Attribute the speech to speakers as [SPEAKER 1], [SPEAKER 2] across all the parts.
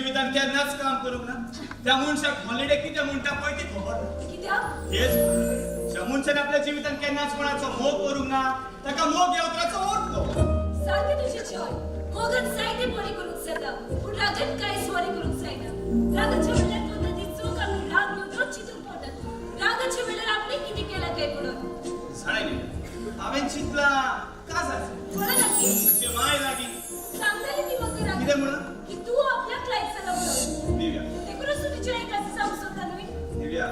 [SPEAKER 1] जिवितान केन्नाच काम करूंक ना. त्या मनशाक हॉलिडे कितें म्हणटा पळय ती खबर ना.
[SPEAKER 2] कित्याक?
[SPEAKER 1] हेच ज्या मनशान आपल्या जिवितान केन्नाच कोणाचो मोग करूंक ना ताका मोग ह्या उतराचो अर्थ खबर.
[SPEAKER 2] सारकें तुजें जॉय. मोगान जायते बरें करूंक जाता, पूण रागान कांयच बरें करूंक जायना. रागाच्या वेळार कोता ती चूक आमी राग न्हय चिंतूंक पडटात. रागाच्या वेळार आपणें कितें केलां काय म्हणून.
[SPEAKER 1] जाणा न्ही, हांवें चिंतलां काजार
[SPEAKER 2] कोणा लागीं?
[SPEAKER 1] तुजे माय लागीं.
[SPEAKER 2] सांगताली ती म्हाका रागान.
[SPEAKER 1] कितें म्हणून?
[SPEAKER 2] की तूं आपल्याक लायक जाला म्हणून.
[SPEAKER 1] दिव्या,
[SPEAKER 2] देखूनच तूं तिच्या एक आसा जावंक सोदता न्हय?
[SPEAKER 1] दिव्या,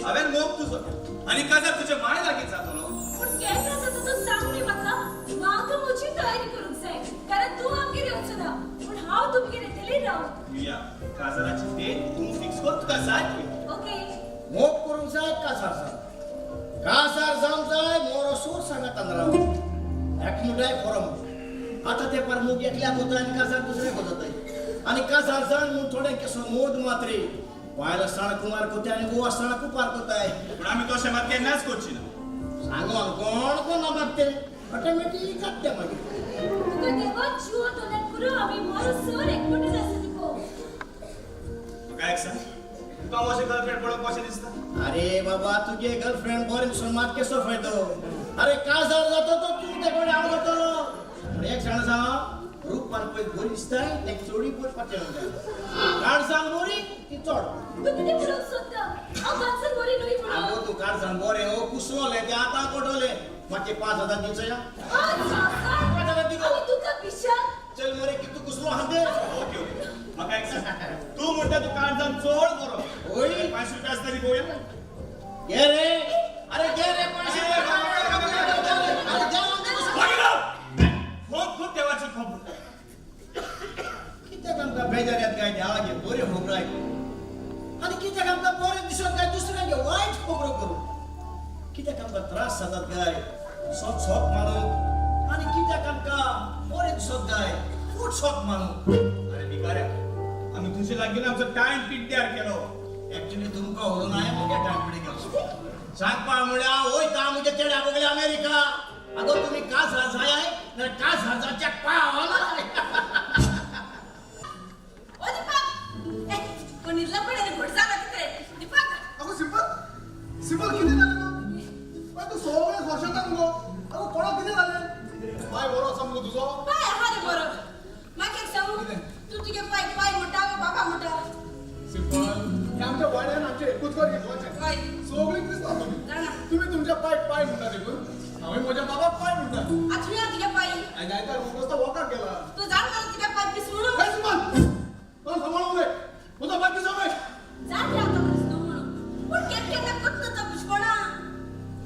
[SPEAKER 1] हांवें मोग तुजो केलो आनी काजार तुजे माय लागीं जातलो.
[SPEAKER 2] पूण केन्ना जाता तो सांग रे म्हाका. म्हाका म्हजी तयारी करूंक जाय, कारण तूं आमगेर येवचो ना पूण हांव तुमगेर येतलें रावंक.
[SPEAKER 1] दिव्या, काजाराची डेट तूं फिक्स कर, तुका जाय थंय.
[SPEAKER 2] ओके.
[SPEAKER 3] मोग करूंक जाय काजार जावंक, काजार जावंक जाय मोरो सूर सांगातान रावंक. एक म्हणटाय खरो मोग. आतां ते पार मोग एकल्याक वता आनी काजार दुसऱ्याक वताय आनी काजार जावन म्हूण थोड्यांक केसो मोद मात्रे बायल आसतना कुमार कोताय आनी घोव आसतना कुपार कोताय.
[SPEAKER 1] पूण आमी तशें मात केन्नाच करची ना.
[SPEAKER 3] सांगोन कोण कोण ना मागते ऑटोमॅटीक जाता तें मागीर.
[SPEAKER 2] तुका देवान जिवो दवरल्यार पुरो, आमी मरो सर एकवटून आसा तुका.
[SPEAKER 1] म्हाका एक सांग, तुका म्हजें गर्लफ्रेंड पळोवंक कशें दिसता?
[SPEAKER 3] अरे बाबा, तुगे गर्लफ्रेंड बरें दिसून मात केसो फायदो? अरे काजार जातो तो तूं ते कडेन हांव जातलो. पूण एक जाणा जावं, रूपान पळय बरी दिसताय तेका चोडी पळय पाचें म्हणटा, काळजान बरी ती चड.
[SPEAKER 2] तूं कितें म्हणूंक सोदता? हांव कांचन बरी न्हय म्हणून?
[SPEAKER 3] आगो तूं काळजान बरें हो कुसलोलें तें आतां कटोलें. मातशें 5,000 दिवचो या.
[SPEAKER 2] 5,000?
[SPEAKER 3] 5,000 दिगो.
[SPEAKER 2] आनी तुका पिशाक.
[SPEAKER 3] चल मरे, कितू कुसलो आहा ते.
[SPEAKER 1] ओके ओके, म्हाका एक सांग, तूं म्हणटा तूं काळजान चड बरो.
[SPEAKER 3] होय.
[SPEAKER 1] 500 रुपया आसता न्ही पळोवया.
[SPEAKER 3] घे रे, अरे घे रे 500 रुपया. अरे द्या आमकां कुसलो.
[SPEAKER 1] मागीर राव. खूब खूब देवाची खबर.
[SPEAKER 3] कित्याक आमकां बेजार येत काय देवागे बऱ्यो खबरो आयकून, आनी कित्याक आमकां बरें दिसत काय दुसऱ्यांगे वायट खबरो करून? कित्याक आमकां त्रास जातात काय सोत सोत मानूंक, आनी कित्याक आमकां बरें दिसत काय फूट सोत मानूंक?
[SPEAKER 1] अरे भिकाऱ्या, आमी तुजे लागीं आमचो टायम पिड्ड्यार केलो.
[SPEAKER 3] एक्चुअली तुमकां व्हरून हांवें म्हज्या टायम पिडी गेलो सांगपा म्हळ्यार वयता म्हज्या चेड्या बगले अमेरिका. आगो तुमी काजार जाय नाल्यार काजाराच्या पावना.
[SPEAKER 4] ओ दीपक, ए, कोण न्हिदला पळय रे, घोट जाला कितें दीपक?
[SPEAKER 5] अगो सिंपल, सिंपल, कितें जालें गो? बाय तूं सगळें फर्शेता मुगो. अगो कोणाक कितें जालें? पाय बरो आसा मुगो तुजो?
[SPEAKER 4] पाय आहा रे बरो. म्हाका एक सांगू,
[SPEAKER 5] कितें?
[SPEAKER 4] तूं तुगे पाय पाय म्हणटा काय बाबा म्हणटा?
[SPEAKER 5] सिंपल, हें आमच्या वाड्यान आमचें एकूच घर हिंदवाचें.
[SPEAKER 4] हय.
[SPEAKER 5] सगळीं क्रिस्तांव तुमी.
[SPEAKER 4] जाणा.
[SPEAKER 5] तुमी तुमच्या पायक पाय म्हणटा देखून हांवें म्हज्या बाबाक पाय म्हणटा.
[SPEAKER 4] आतां तुवें तुगे पाय.
[SPEAKER 5] आनी आयतार मुगो वॉकाक गेला.
[SPEAKER 4] तूं जाण मला तुगे पाय पिस म्हणून.
[SPEAKER 5] हे सिंपल, कोण सांबाळून उलय. म्हजो पाय पिसो न्हय.
[SPEAKER 4] जाण रे आतां क्रिस्तांव म्हणून, पूण केन्ना केन्ना कोत्ता तो पिसपणा.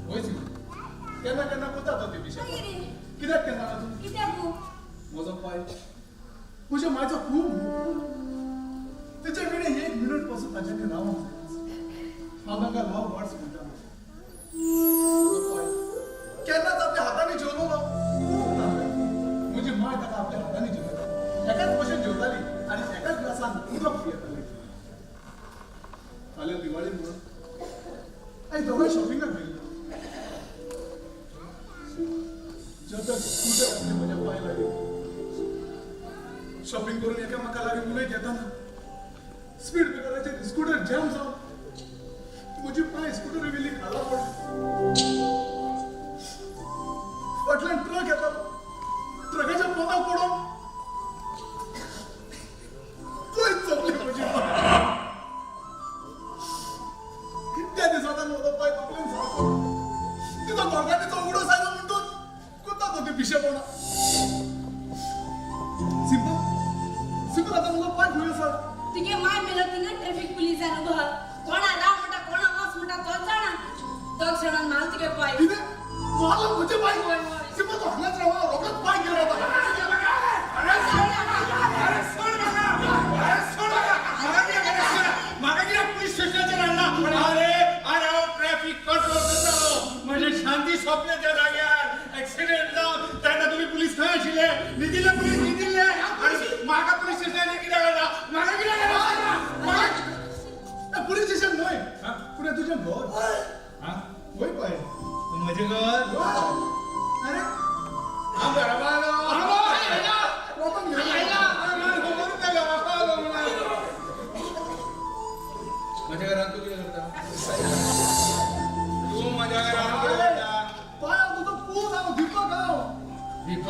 [SPEAKER 5] होय सिंपल, केन्ना केन्ना कोता तो ती पिशें.
[SPEAKER 4] मागीर.
[SPEAKER 5] कित्याक केन्ना जाणा तूं?
[SPEAKER 4] कित्याक गो?
[SPEAKER 5] म्हजो पाय म्हज्या मायचो खूब मोग. तेच्या विणे एक मिनट पासून ताच्यानी रावंक जायना. हांव तांकां लव वर्ड्स म्हणटा. म्हजो पाय केन्नाच आपल्या हातांनी जेवलो ना, खूब ना. म्हजी माय ताका आपल्या हातांनी जेवयता. एकाच भशेन जेवताली आनी एकाच ग्लासान उदक पियेताली. फाल्यां दिवाळी म्हणून आनी दोगांय शॉपिंगाक गेल्लीं. जेन्ना स्कुटर घातली म्हज्या पांय लागीं, शॉपिंग करून एकामेका लागीं उलयत येताना स्पीड ब्रेकराचेर स्कुटर जॅम जावन म्हजी पांय स्कुटरी वेली खाला पडली. फाटल्यान ट्रक येतालो. ट्रकाच्या पोंदा पडून थंय चोपली म्हजी पांय. त्या दिसांत म्हजो पांय तकलेन सारको. तिचो घरकान्नीचो उडोस आयलो म्हणटूच कोता तो ती पिशेपणा. सिंपल, सिंपल, आतां म्हजो पांय खंय आसा?
[SPEAKER 4] तुगे माय मेलो थिंगा ट्रॅफिक पुलिसान उबो आहा. कोणा राव म्हणटा, कोणा वच म्हणटा तोच जाणा. दोग जाणान माल तुगे पाय.
[SPEAKER 5] कितें मारला म्हजे पांय?
[SPEAKER 4] होय, होय.
[SPEAKER 5] सिंपल, तूं हांगाच राव, रोखडोच पांय घेवन येता.
[SPEAKER 1] अरे सोड म्हाका, अरे सोड म्हाका. म्हाका कित्याक अरेस्ट केला? म्हाका कित्याक पुलीस स्टेशनाचेर हाडला? अरे अरे, हांव ट्रॅफिक कंट्रोल करतालो. म्हजें शांती सोंपलें त्या जाग्यार एक्सिडेंट जावन. तेन्ना तुमी पुलीस खंय आशिल्ले? न्हिदिल्ले पुलीस, न्हिदिल्ले. आनी म्हाका पुलीस स्टेशनाचेर कित्याक हाडला? म्हाका कित्याक हाडला? म्हाका
[SPEAKER 5] पुलीस स्टेशन न्हय, पूण हें तुजें घर.
[SPEAKER 1] हा?
[SPEAKER 5] वय पाय.
[SPEAKER 1] म्हजें घर? अरे,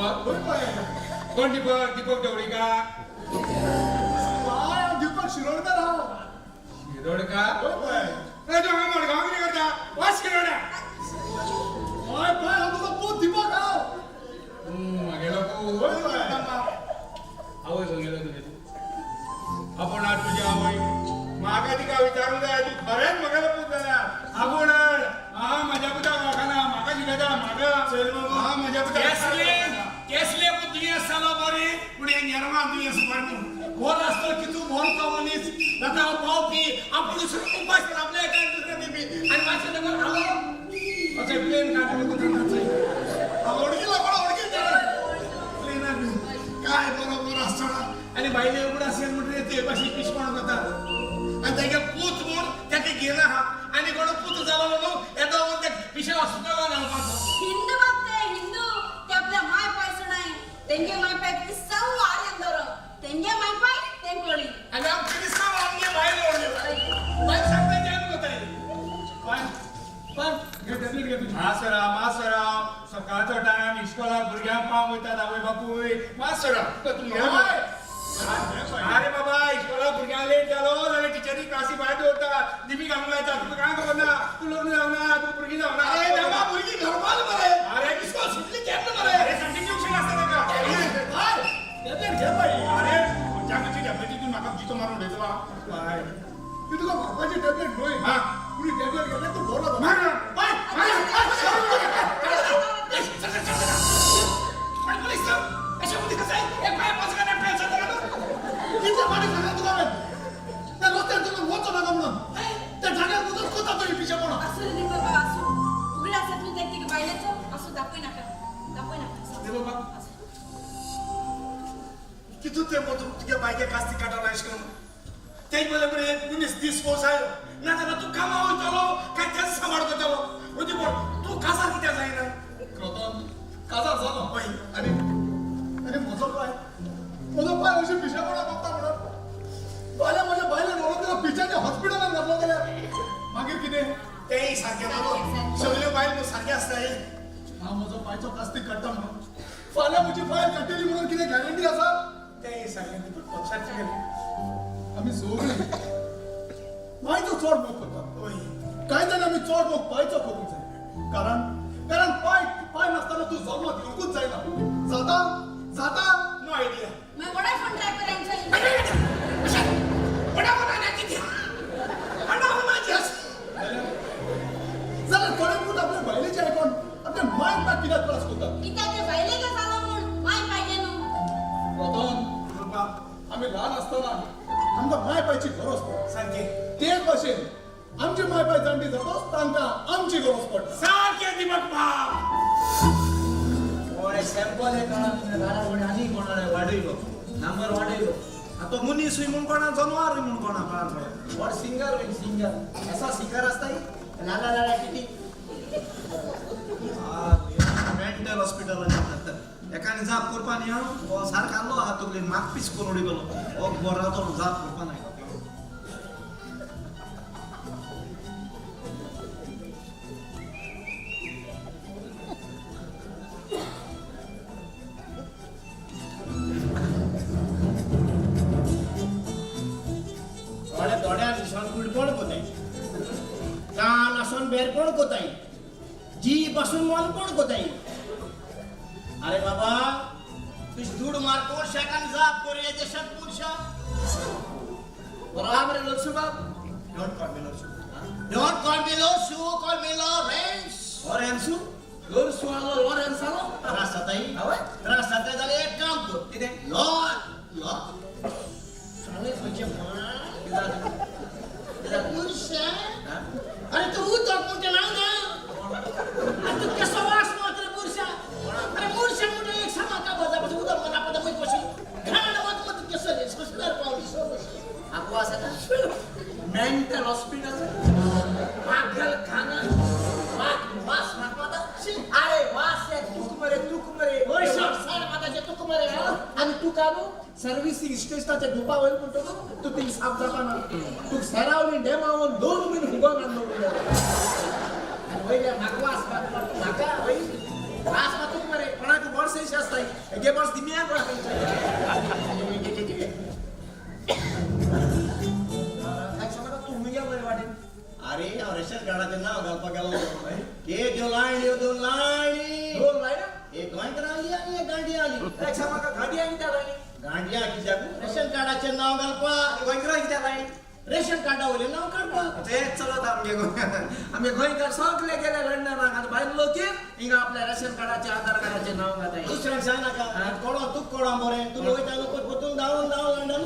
[SPEAKER 1] दीपक?
[SPEAKER 5] होय पाय.
[SPEAKER 1] कोण दीपक? दीपक ढवळीकार?
[SPEAKER 5] पाय, हांव दीपक शिरोडकर हांव.
[SPEAKER 1] शिरोडकार?
[SPEAKER 5] होय पाय.
[SPEAKER 1] ए, तूं हांगा मडगांव कितें करता? वच शिरोड्या.
[SPEAKER 5] पाय पाय, हांव तुजो पूत दीपक हांव.
[SPEAKER 1] तूं म्हगेलो पूत?
[SPEAKER 5] होय पाय.
[SPEAKER 1] आवय खंय गेलो तुगे? आपूण हाड तुजी आवय. म्हाका तिका विचारूंक जाय, तूं खरेंच म्हगेलो पूत जाल्यार. आपूण हाड. हांव म्हज्या पुताक वळखना. म्हाका शिकयता म्हाका. हांव म्हज्या पुताक.
[SPEAKER 6] केसले केसले दुयेंस जालो बरें, पूण हें नेरवां दुयेंस बरें न्हू. बरो आसलो की तूं मरता मनीस जाता. हांव पावपी आपूण दुसरो उपास आपल्या एका दुसऱ्या दिवपी आनी मातशें तेका खालो अशें प्लेन काडून
[SPEAKER 5] वडकीला कोणा वडकी
[SPEAKER 6] प्लेनाक काय बरो बरो आसतना आनी भायले उगडास येवन म्हणटकीर ते भाशेन पिशपण करता आनी तेगे पूत म्हूण तेका घेयना आहा आनी कोणो पूत जालो म्हणून येदो म्हणून तेका पिशे हॉस्पिटलान घालपाचो.
[SPEAKER 4] हिंदू बाप ते हिंदू. ते आपल्या माय पाय सुनाय. तेंगे माय पाय क्रिस्तांव आर्यन दरो. तेंगे माय पाय तेंकोळी.
[SPEAKER 6] आनी हांव क्रिस्तांव, आमगे भायल व्हडल्यो बायल सांगता ते आमी कोताय.
[SPEAKER 5] पाय पाय, घे टॅबलेट घे तुजी.
[SPEAKER 1] मातसो राव, मातसो राव. सकाळचो टायम, इश्कोलाक भुरग्यांक पावंक वयतात आवय बापूय. मातसो राव तूं.
[SPEAKER 5] पाय.
[SPEAKER 1] अरे बाबा, इश्कोलाक भुरग्यांक लेट जालो जाल्यार टिचरी क्लासी भायर दवरता, दिमी घालूंक लायता. तुका कांय खबर ना. तूं लग्न जावंक ना, तुका भुरगीं जावंक ना.
[SPEAKER 6] अरे बाबा, भुरगीं घरबाल मरे.
[SPEAKER 1] अरे
[SPEAKER 6] इस्कोल सुटली केन्ना मरे?
[SPEAKER 1] अरे, सांजेची उशीर आसता ताका.
[SPEAKER 5] पाय, टॅबलेट घे पाय.
[SPEAKER 1] अरे, खंयच्या खंयची टॅबलेटी तूं म्हाका जितो मारून उडयतलो.
[SPEAKER 5] पाय, ती तुका मारपाची टॅबलेट न्हय.
[SPEAKER 1] हा.
[SPEAKER 5] पूण टॅबलेट घेतल्यार तूं बरो जाता.
[SPEAKER 1] मार ना.
[SPEAKER 5] पाय. कितले फाटी सांगला तुका हांवें, त्या रस्त्यार तुका वचो नाका म्हणून. त्या जाग्यार वचून कोता तुवें पिशेपणां.
[SPEAKER 4] असू रे बाबा, असू. उघडा आसा तूं त्या तिगे बायलेचो. असू, दाखय नाका, दाखय नाका.
[SPEAKER 6] दे बाबा. कितू ते तूं तुगे बायके कास्ती काडटा अशें करून तेज बोले बरे एक मनीस दीस पोसायो ना जाल्यार तूं कामा वयतलो काय तेच सांबाळ करतलो? ओदी बोल, तूं काजार कित्याक जायना?
[SPEAKER 5] क्रोतन, काजार जालो.
[SPEAKER 6] हय.
[SPEAKER 5] आनी आनी म्हजो पाय अशें पिशेपणां करता म्हणून फाल्यां म्हज्या बायलेन व्हरून तुका पिशाच्या हॉस्पिटलान घातलो जाल्यार मागीर कितें?
[SPEAKER 6] तेंय सारकें बाबा. सगल्यो बायल सारक्यो आसताय?
[SPEAKER 5] हांव म्हजो पायचो कास्तीक काडटा म्हणून फाल्यां म्हजी फायल काडटली म्हणून कितें गॅरंटी आसा?
[SPEAKER 6] तेंय सारकें, सारकें केलें.
[SPEAKER 5] आमी सगळीं मायचो चड मोग करतात.
[SPEAKER 6] हय.
[SPEAKER 5] कांय जाण आमी चड मोग पायचो करूंक जाय, कारण कारण पाय पाय नासतना तूं जल्मात येवंकूच जायना. जाता जाता.
[SPEAKER 6] No idea.
[SPEAKER 4] मग वडाफोन ट्राय करायचं.
[SPEAKER 5] जाल्यार थोडे पूत आपल्या बायलेचे आयकोन आपल्या मायक बाक कित्याक त्रास करतात?
[SPEAKER 4] कित्याक ते बायले का जालो म्हूण माय पाहिजे न्हू.
[SPEAKER 5] रतन, आमी ल्हान आसतना आमकां माय पायची गरज पडटा.
[SPEAKER 6] सारकें.
[SPEAKER 5] तेच भाशेन आमची माय पाय जाणटी जातच तांकां आमची गरज पडटा.
[SPEAKER 6] सारकें दीपक बाब.
[SPEAKER 3] कोणे सॅम्पल एका घरा कोणे आनी कोणाले वाडयलो नंबर वाडयलो. आतां मनीसूय म्हूण कोणा, जनवारूय म्हूण कोणा कोणा. व्हड सिंगर होय सिंगर. असा सिंगर आसताय लाला लाला किती मेंटल हॉस्पिटलान एकाने जाप करपा न्ही. हो सारको आहलो आहा तकली मात पीस करून उडयतलो. हो बरो रावतलो जाप करपा नाय.
[SPEAKER 7] थोडे दोड्यार दिसून कुडपण कोताय, कान आसून बेरपण कोताय, जीभ आसून मोनपण कोताय. अरे बाबा, तुझ धूड मार कोण आणि जाप करूया देशात पुरुषा.
[SPEAKER 3] बरो आहा मरे लक्ष्मी बाब.
[SPEAKER 7] Don't call me Lorsu. Don't call me Lorsu, call me Lawrence.
[SPEAKER 3] लॉरेन्सू? लोरसू आलो, लॉरेन्स आलो.
[SPEAKER 7] त्रास जाताय?
[SPEAKER 3] हय.
[SPEAKER 7] त्रास जाताय जाल्यार एक काम कर.
[SPEAKER 3] कितें?
[SPEAKER 7] लॉ लॉ सांगले खंयचे मान.
[SPEAKER 3] कितें जालें?
[SPEAKER 7] अरे पुरुषा, अरे तू उदक म्हणटे नाव ना. अरे तू कसो वास मात्र पुरुषा. अरे पुरुषा म्हणजे एक सामा का बजा बस उदक मना पदा मुई पशी घाण मत मत कसं रे ससणार पावली सो.
[SPEAKER 3] आकवास येता मेंटल हॉस्पिटल पागल खाना वास मारपाता. अरे वास ये तुक मरे, तुक मरे.
[SPEAKER 7] होय सर सार माताचे तुक मरे.
[SPEAKER 3] आनी तुका न्हू सर्विसींग स्टेशनाचे धुपा वयर म्हणटकूच तूं थिंग साफ जाता ना. तुका सेरावली डेमावन 2 म्हयने फुगोवन हाडलो. आनी वयल्या म्हाका वास मारपा, म्हाका वय वास मातूक मरे. कोणाक वर्सेश आसताय.
[SPEAKER 1] हेगे बस दिम्याक तूं खंय गेलो रे वाटेन?
[SPEAKER 3] अरे हांव रेशन कार्डाचें नांव घालपाक गेलो. एक ह्यो लायनी, ह्यो दोन लायनी.
[SPEAKER 1] दोन लायना.
[SPEAKER 3] एक गोंयकार आली आनी एक गांडी आली.
[SPEAKER 1] एक सांग म्हाका, गाडी आनी कित्याक लायनी?
[SPEAKER 3] गांडया कित्याक? रेशन कार्डाचें नांव घालपाक.
[SPEAKER 1] गोंयकारां कित्याक लायनी?
[SPEAKER 3] रेशन कार्डा वयलें नांव काडपाक.
[SPEAKER 1] तेच चलत आमगे गोंयांत. आमगे गोंयकार सगळे गेले लंडनाक आनी भायले लोक हिंगा आपल्या रेशन कार्डाचें, आधार कार्डाचें नांव घाताय.
[SPEAKER 3] दुसऱ्यांक सांग नाका. कोणो तुक कोणा बरें, तुमी वयता न्हू परतून धांवन धांवन लंडन.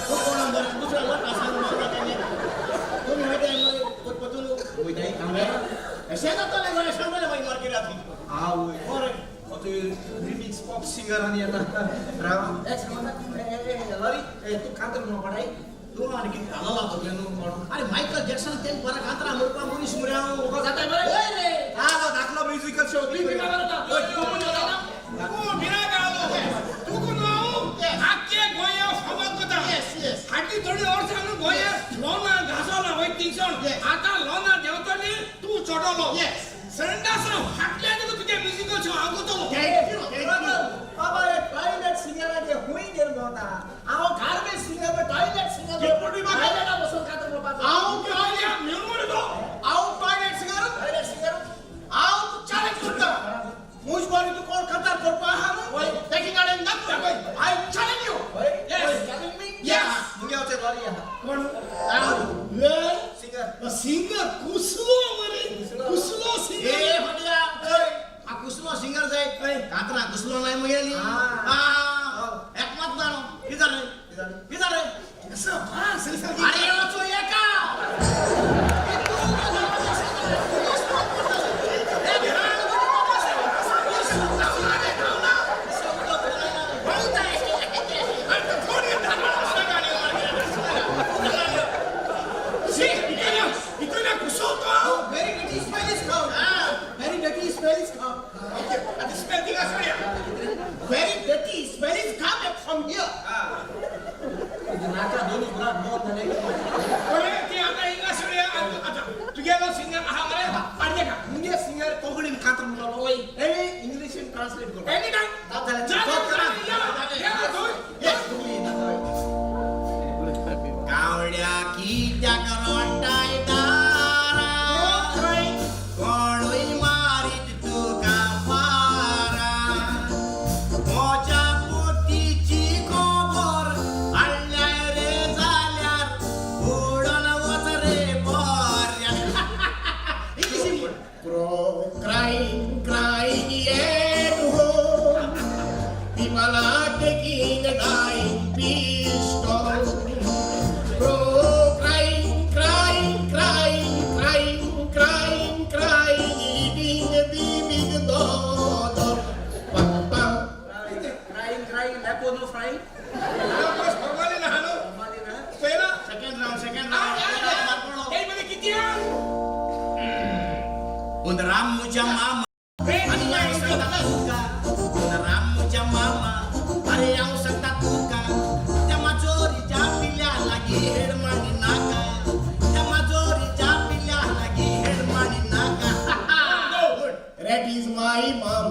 [SPEAKER 3] तूं कोणा बरें, दुसऱ्या लोकांक सांग नाका. तुमी वयताय परतून
[SPEAKER 1] वयताय.
[SPEAKER 3] अशें जातालें गोंया, सांगतालें मागीर मार्केटांत.
[SPEAKER 1] आवय.
[SPEAKER 3] बरें.
[SPEAKER 1] तूं रिमिक्स पॉप सिंगर आनी येता. राव, एक सांग म्हाका, लॉरी, तूं कांतर म्हणून पडाय.
[SPEAKER 3] तूं आनी कितें घालो लागतलें न्हू.
[SPEAKER 1] कोण?
[SPEAKER 3] अरे मायकल जॅक्सन तें बरें कांतरां म्हणपा मनीस मरे हांव.
[SPEAKER 1] तुका जाताय बरें?
[SPEAKER 3] हय रे.
[SPEAKER 1] आलो धाकलो म्युजिकल शो.
[SPEAKER 6] तूं भिरांत आलो तुका न्हू आख्खे गोंया फामाद कोता.
[SPEAKER 3] Yes, yes.
[SPEAKER 6] फाटलीं थोडीं वर्सां न्हू गोंया लोना घासोला वयर थिंगसोन. आतां लोना देंवतली, तूं चडलो. संडासा फाटल्यान तुका तुगे म्युजिकल शो हांव करतलो.
[SPEAKER 3] Thank you, thank you.
[SPEAKER 1] बाबा, हे टॉयलेट सिंगराचे हुंय गेल भोंवता. हांव गार्बेज सिंगर, टॉयलेट सिंगर. टॉयलेटा बसून कांतर म्हणपाचो.
[SPEAKER 5] हांव
[SPEAKER 6] मेळून मरे तो.
[SPEAKER 5] हांव टॉयलेट सिंगर.
[SPEAKER 1] Toilet singer.
[SPEAKER 5] हांव तूं चॅलेंज करता. मुज बरी तूं कोण खतर करपा आहा न्हू, तेगे कडेन दाखय. I challenge you.
[SPEAKER 1] हय.
[SPEAKER 5] Yes.
[SPEAKER 1] Challenge me.
[SPEAKER 5] Yes.
[SPEAKER 1] मुगे वचें लॉरी आहा.
[SPEAKER 5] कोण?
[SPEAKER 1] सिंगर.
[SPEAKER 5] सिंगर कुसलो मरे, कुसलो सिंगर.
[SPEAKER 3] ए फटिया, आ कुसलो सिंगर जायत कांतरां कुसलो नाय मुगेली. एक मात जाणो कितें जालें, कितें जालें? अरे वचो एका.
[SPEAKER 6] इतल्या कुसवतो.
[SPEAKER 5] Very dirty smell is come. Very dirty smell is come.
[SPEAKER 6] आतां स्मेल थिंगा सोडया.
[SPEAKER 5] Very dirty smell is come from here.
[SPEAKER 1] नाका दोनूच बुराक मोत जाले.
[SPEAKER 6] बरें, ती आतां हिंगा सोडया. आतां तुगेलो सिंगर आहा मरे, पाडये का.
[SPEAKER 1] मुगे सिंगर कोंकणीन कांतर म्हणटलो.
[SPEAKER 6] वय.
[SPEAKER 1] एनी इंग्लिशीन ट्रान्सलेट करता.
[SPEAKER 6] Any time.
[SPEAKER 1] जाता.
[SPEAKER 6] जा.
[SPEAKER 3] Yes, कावड्या कित्याक रोटाय दारा, कोणूय मारीत तुका पारा, म्हज्या पोतीची खबर हाडल्याय रे जाल्यार उडोन वच रे बऱ्या. इतलीशी म्हण.
[SPEAKER 7] Crow crying, crying at home. People are taking a dying pistol. Crow crying, crying, crying, crying, crying, crying, eating the big dog. Pam, pam.
[SPEAKER 1] Crying crying लेपो नो फ्राइंग.
[SPEAKER 6] फॉर्माली ना न्हू.
[SPEAKER 1] फॉर्माली ना.
[SPEAKER 6] पळयला.
[SPEAKER 3] Second round, second round.
[SPEAKER 6] ते मध्ये किती आहे?
[SPEAKER 3] हुंदरा मुझ्या मामा, आनी हांव सांगता तुका, हुंदरा मुझ्या मामा, अरे हांव सांगता तुका, त्या माजोरीच्या पिल्या लागीं हेडमानी नाका, त्या माजोरीच्या पिल्या लागीं हेडमानी नाका.
[SPEAKER 7] That is my mom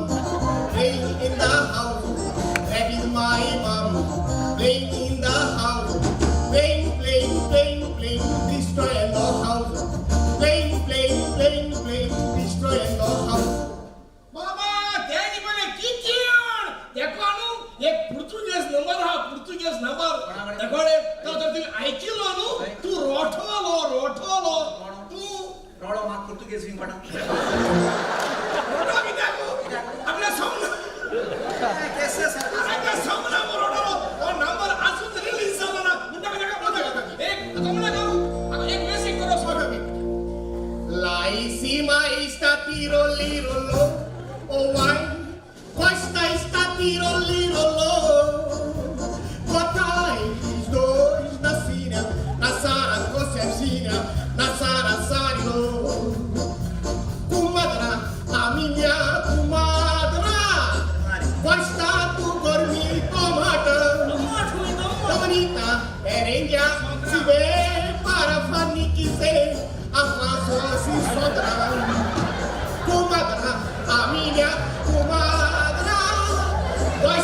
[SPEAKER 7] playing in the house. That is my mom playing in the house. Playing, playing, playing, playing, destroying the house. Playing, playing, playing, playing, destroying the house.
[SPEAKER 6] बाबा, तेजी पयले किती देखो न्हू, एक पुर्तुगेज नंबर हा, पुर्तुगेज number देखो रे. तो तर तुवें आयकिल्लो न्हू, तूं रोठोलो रोठोलो तूं.
[SPEAKER 1] रोडो म्हाका पुर्तुगेज बीन कोणा.
[SPEAKER 6] रोठो कित्याक? आपल्या सोमना.
[SPEAKER 1] केसे सर.
[SPEAKER 6] आपल्या सोमना रोठोलो. हो नंबर अजून रिलीज जालो ना म्हणटा. नाका एक आतां म्हणटा, आतां एक म्युजीक करो स्वागत.
[SPEAKER 7] Lá em cima está tirolirolô, oh ai, costa está tirolirolô. Botais dois na Síria, na Sara Concepcinha, na Sara Sarilô. Comadra, a minha comadra, gosta do dormir tomata. Bonita, merengue, se vê para faniquizer, a faço se sodra. Comadra, a minha comadra, gosta.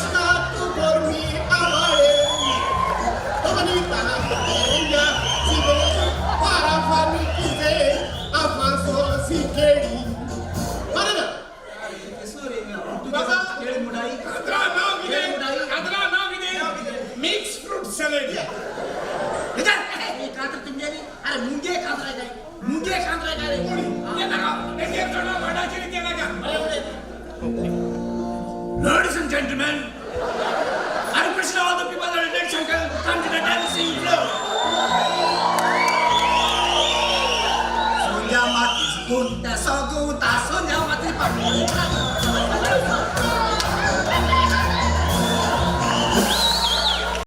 [SPEAKER 6] gentlemen, I request all the people that are attention come to the dancing floor. Sonia Mati, Sonia Mati,